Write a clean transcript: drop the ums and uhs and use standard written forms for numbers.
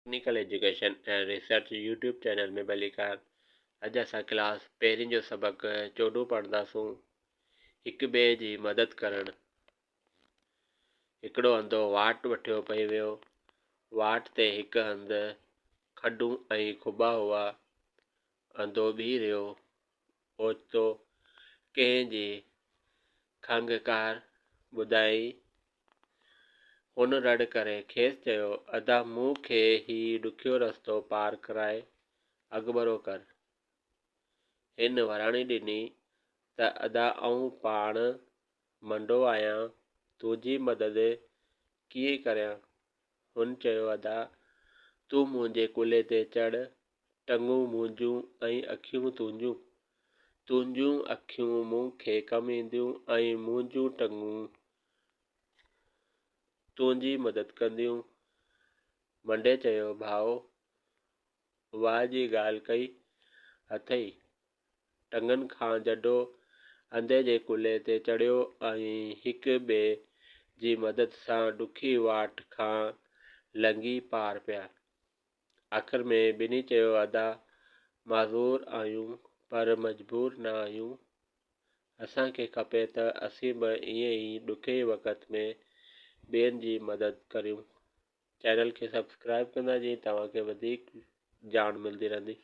Technical education ۽ research YouTube channel ۾ ڀليڪار اڄ اسان ڪلاس پهرين جو سبق چوڏهون پڙهنداسون هڪ ٻئي جي مدد ڪرڻ هڪڙو انڌو واٽ وٺيو پئي ويو واٽ تي هڪ هنڌ کڏون ۽ کٻا هئا انڌو بيهي رهيو اوچتو ڪنهن جي کنگهڪار ٻڌائين. هن رڙ ڪري کيس چيو، ادا مون کي هي ڏکيو رستو پار ڪرائي اڳڀرو ڪر. هن وراڻي ڏني ته ادا آئون پاڻ منڊو آهيان، تنهنجي مدد ڪيئن ڪريان؟ هن چيو ادا تون منهنجي ڪلهي تي چڙهه، ٽنگون منهنجون ۽ اکيون تنهنجون. تنهنجون اکيون مون کي ڪم اينديون ۽ منهنجون ٽنگون تنهنجي مدد ڪنديون. منڊي چيو ڀائو واهه جي ڳالهه ڪئي اٿئي. ٽنگن کان جڏو انڌي جي ڪلهي تي چڙهيو ۽ هڪ ٻئي جي مدد سان ڏکي واٽ کان لنگهي پار پيا. آخر ۾ ٻنهي چيو ادا معذور آهيون پر مجبور نه آهيون. اسان کي کپي ته اسين به ائين ئي ڏکئي وقت ۾ ٻين جي مدد ڪريون. چينل کي سبسڪرائب ڪندا جيئن توهان کي وڌيڪ ڄاڻ ملندي رهندي.